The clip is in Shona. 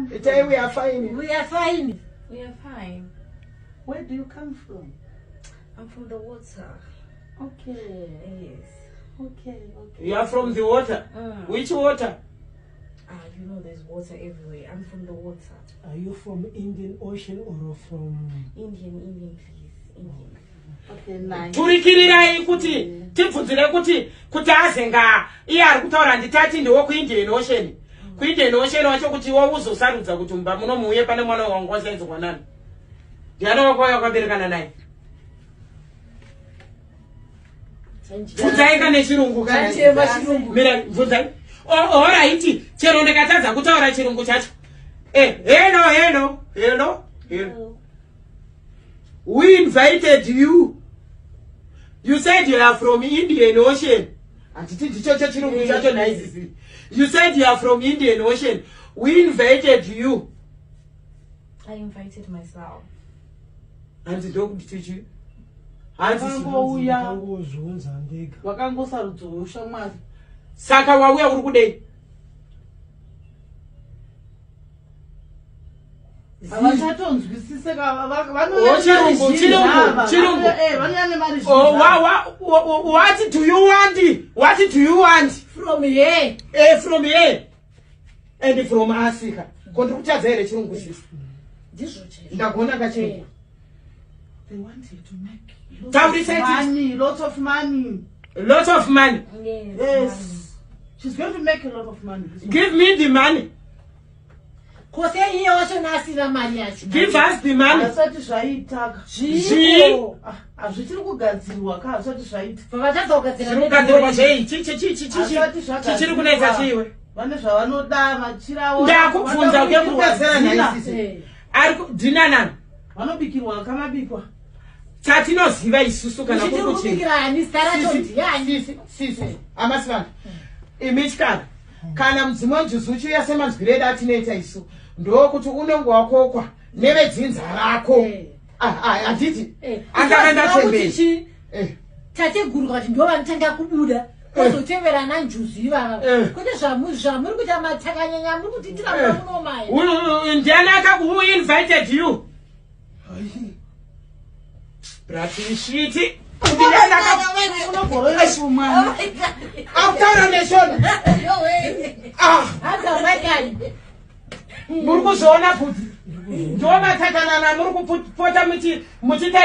Itai we are fine. We are fine. We are fine. Where do you come from? I'm from the water. Okay. Yes. Okay, okay. You are from the water. Which water? Ah, you know there's water everywhere. I'm from the water. Are you from Indian Ocean or from Indian, Indian, please. Indian. Okay, nice. Turikirirai kuti tibvunzire kuti kuti azenga iye ari kutaura nditati ndewokuIndian Ocean. KuIndian Ocean wacho kuti iwe uzosarudza kuti mumba muno muuye pane mwana wangu wasainzwa nani. Ndiani wako wakaberekana naye? Bvunzai kana chirungu kana. Chachema chirungu. Mira, bvunzai. Oh, alright. Chero ndikatadza kutaura chirungu chacho. Eh, hello, hello, hello, hello. We invited you. You said you are from Indian Ocean. Handiti ndicho chirungu chacho naizisi. You said you are from Indian Ocean. We invited you. I invited myself. Hanzi ndokuti chi? Hanzi chi? Vakangouya. Ndangozviunza ndega. Vakangosarudzwa ushamwari. Saka wauya uri kudei? Havachatonzwisise ka Oh, chirungu, chirungu, chirungu. Vanouya nemari Oh, what do you want? What do you want? From here. Eh, from here and from Africa. Ko ndiri kutadza here chirungu sisi? Ndizvo chaizvo. Ndagona kachirungu. They want you to make lots of Taurisai money, lots of money. Lot of money. Yes. Yes. She's going to make a lot of money. This one. Give me the money. Kose iye wacho naasina mari yacho. Give us the money. Hazvisati zvaita. Zviiko. Ah, Hazvichiri kugadzirwa ka hazvisati zvaita. Vavatadza kugadzira. Zviri kugadzirwa zvei? Chi chi chi chi chi Hazvisati chi. zvagadzirwa. Chichiri kunetsa chiwe. Vane zvavanoda machira avo. Ndakubvunza Vanobikirwa kekugadzira dhina. nhai sisi. Ari dhina nani? Vanobikirwa kamabikwa. Chatinoziva isusu kana Uchitiri kuri kuchii. kubikira ani zita racho ndiani? Sisi, sisi, amasivana. Imi chikana. Kana mudzimu wenjuzu uchiuya semanzwiro edu atinoita isu, ndokuti unenge wakokwa nevedzinza rako. Eh. Ah, ah, handiti? Eh, Akavanda unoziva kuti temberi. chii? Eh. Tateguru kuti ndo vanotanga kubuda kozotevera nanjuzu ivava Eh. kwete zvamuri kuita matakanyanya muri kutiitira Eh. munomaya Ndiani akaku who invited you? Bratishiti. Ndiani akaku Unogorora kumwana. akutaura neshona? Ah, muri kuzviona kuti ndo matakanana muri kupota muchiita.